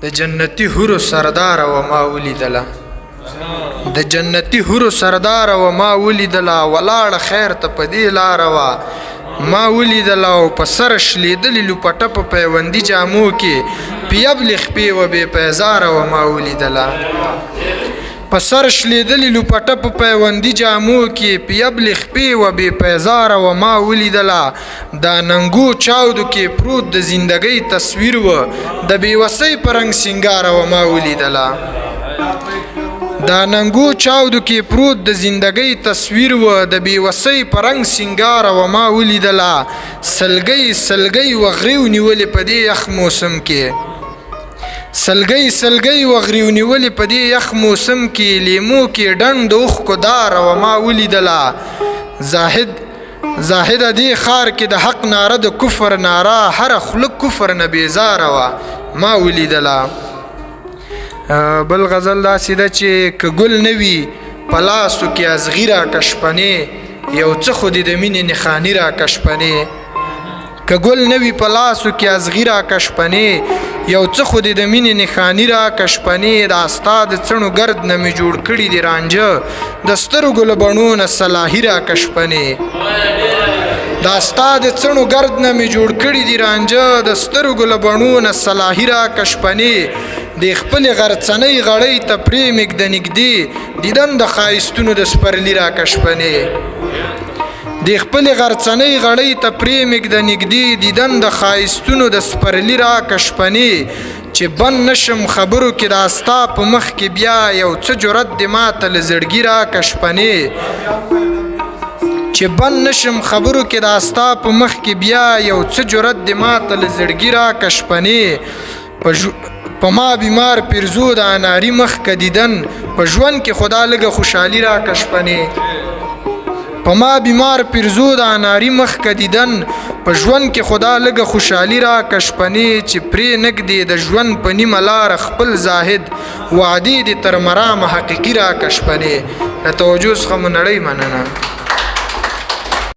د جنتی حورو سردار و ما ولیدله، د جنتی حورو سردار و ما ولیدله، ولاړه خیر ته په دې لاره وه ما ولیدله، او په سر شلېدلې لوپټه په پیوندي جامو کې پیبلې خپې وه بې پیزاره وه ما ولیدله، په سر شلېدلې لوپټه په پیوندي جامو کې پیبلې خپې وه بې پیزاره وه ما ولیدله، دا ننګو چاودو کې پروت د زندګۍ تصویر و د بېوسۍ په رنګ سینګاره وه ما ولیدله، دا ننګو چاودو کې پروت د زندګۍ تصویر و د بېوسۍ په رنګ سینګاره وه ما ولیدله، سلګۍ سلګۍ وغریو نیولې په دې یخ موسم کې، سلګۍ سلګۍ وغریو نیولې په دې یخ موسم کې، لیمو کې ډنډ د اوښکو داره وه ما ولیدله، زاهد زاهده دې ښار کې د حق ناره د کفر ناره، هره خوله کفر نه بېزاره وه ما ولیدله. بل غزل داسې ده چې که ګل نه وي په لاسو کې ازغي راکه شپنې، یو څه خو دې د مینې نښاني راکه شپنې، که ګل نه وي په لاسو کې ازغي راکه شپنې، یو څه خو دې د مینې نښاني راکه شپنې، دا ستا د څڼو ګرد نه مې جوړ کړي دي رانجه، د سترګو له بڼو نه صلاحي راکه شپنې، دا ستا د څڼو ګرد نه مې جوړ کړي دي رانجه، د سترګو له بڼو نه صلاحي راکه شپنې، د خپلې غرڅنۍ غړۍ ته پرې مې ږده نږدې، دیدن د ښایستونو د سپرلي راکه شپنې، د خپلې غرڅنۍ غړۍ ته پرې مې ږده نږدې، دیدن د ښایستونو د سپرلي راکه شپنې، چې بند نشم خبرو کې دا ستا په مخ کې بیا، یو څه جرأت دې ماته له زړګي راکه شپنې، چې بند نشم خبرو کې دا ستا په مخ کې بیا، یو څه جرأت دې ماته له زړګي راکه شپنې، په ما بیمار پیرزو د اناري مخ که دیدن، په ژوند کې خدا لږه خوشحالي راکه شپنې، په ما بیمار پیرزو د اناري مخ که دیدن، په ژوند کې خدا لږه خوشحالي راکه شپنې، چې پرې نږدې د ژوند په نیمه لاره خپل زاهد، وعدې دې تر مرامه حقیقي راکه شپنې. له توجه څخه مو نړۍ مننه.